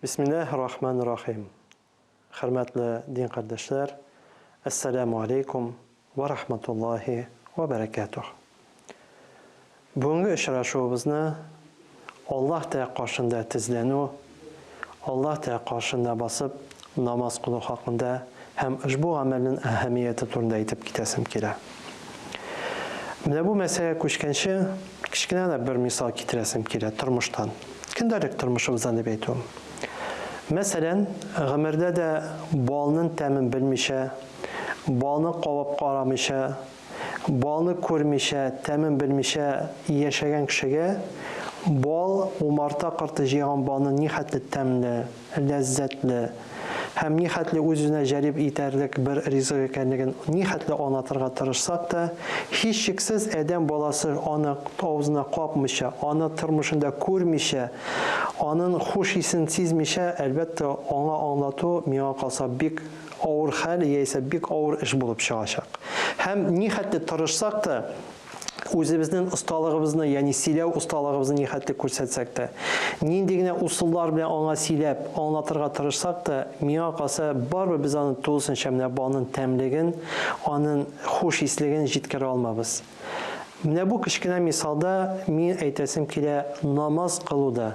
Бисмиллаһир рахманир рахим. Хөрмәтле дин кардәшләр, әссәламү алейкум вә рахматуллаһи вә бәрәкәтүһ. Бүгенге очрашуыбызны Аллаһ Тәгалә каршында тезләнү, Аллаһ Тәгалә каршында басып намаз кылу хакында һәм ошбу гамәлнең әһәмияте турында әйтеп китәсем килә. Менә бу мәсьәләгә күчкәнче, кечкенә генә бер мисал китерәсем килә тормыштан. Көндәлек тормышыбыздан дип әйтүем. Мәсәлән, гомердә дә балның тәмен белмичә, балны кабып карамыйча, Балны күрмичә, тәмен белмичә яшәгән кешегә бал, умарта корты җыйган балның нихәтле тәмле, ләззәтле һәм нихәтле үз-үзенә җәлеп итәрлек бер ризык икәнлеген нихәтле аңлатырга тырышсак та, һичшиксез, адәм баласы аны авызына капмыйча, аны тормышында күрмичә, анын хуш исен сизмичә, әлбәттә, аңа аңлату, миңа калса, бик авыр хәл яисә бик авыр эш булып чыгачак. Һәм нихәтле тырышсак та, үзебезнең осталыгыбызны, ягъни сөйләү осталыгыбызны нихәтле күрсәтсәк тә, нинди генә усуллар белән аңа сөйләп, аңлатырга тырышсак та, миңа калса, барыбер без аны тулысынча менә балның тәмлеген, анын хуш ислеген җиткерә алмабыз. Менә бу кечкенә мисалда мин әйтәсем килә, намаз кылу да,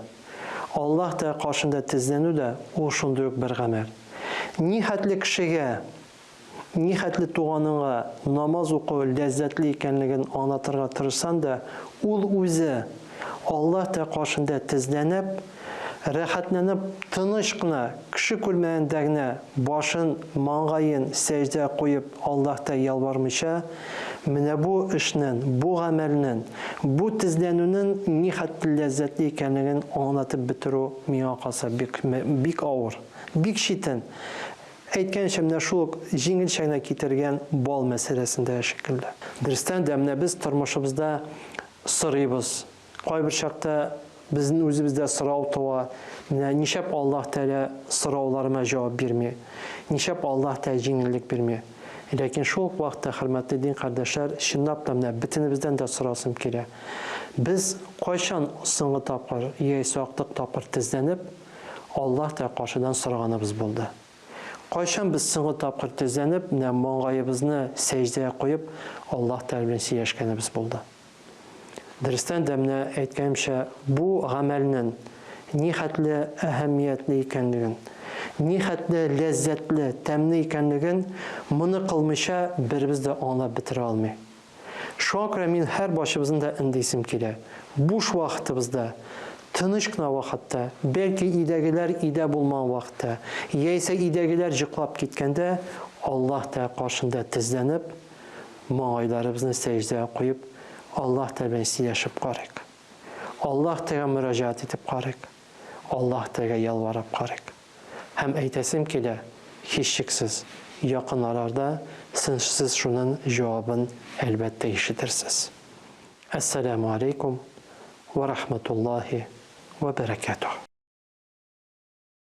Аллаһ Тәгалә каршында тезләнү дә ул шундый ук бер гамәл. Нихәтле кешегә, нихәтле туганыңа намаз уку ләззәтле икәнлеген аңлатырга тырышсан да, ул үзе Аллаһ Тәгалә каршында тезләнеп, рәхәтләнеп, тыныч кына, кеше күрмәгәндә генә башын, маңгаен сәҗдәгә куеп Аллаһ Тәгаләгә ялвармыйча, менә бу эшнең, бу гамәлнең, бу тезләнүнең нихәтле ләззәтле икәнлеген аңлатып бетерү миңа калса бик, бик авыр, бик читен. Әйткәнчә, менә шул ук җиңелчә генә китергән бал мәсьәләсендә шикелле. Дөрестән дә, менә без тормышыбызда сорыйбыз, Кайбер чакта безнең үзебездә сорау туа, менә нишләп Аллаһ Тәгалә сорауларыма җавап бирми? Нишләп Аллаһ Тәгалә җиңеллек бирми? Ләкин шул ук вакытта, хөрмәтле дин кардәшләр, чынлап та менә бөтенебездән дә сорасым килә. Без кайчан соңгы тапкыр яисә актык тапкыр тезләнеп, Аллаһ Тәгалә каршыдан сораганыбыз булды? Кайчан без соңгы тапкыр тезләнеп, менә маңгаебызны сәҗдәгә куеп, Аллаһ Тәгалә белән сөйләшкәнебез булды? Дөрестән дә, менә әйткәнемчә, бу гамәлнең нихәтле әһәмиятле икәнлеген, нихәтле ләззәтле, тәмле икәнлеген моны кылмыйча беребез дә аңлап бетерә алмый. Шуңа күрә мин һәр барчабызны да өндисем килә, буш вакытыбызда, тыныч кына вакытта, бәлки өйдәгеләр өйдә булмаган вакытта, яисә өйдәгеләр йоклап киткәндә, Аллаһ Тәгалә каршында тезләнеп, Маңгайларыбызны сәҗдәгә куеп, Аллаһ Тәгалә белән сөйләшеп карыйк. Аллаһ Тәгаләгә мөрәҗәгать итеп карыйк. Аллаһ Тәгаләгә ялварып карыйк. Һәм әйтәсем килә, һичшиксез, якын арарда сез шунын җавабын, әлбәттә, ишетерсез. Әссәләмү алейкум вә рахматуллаһи вә бәрәкәтүһ.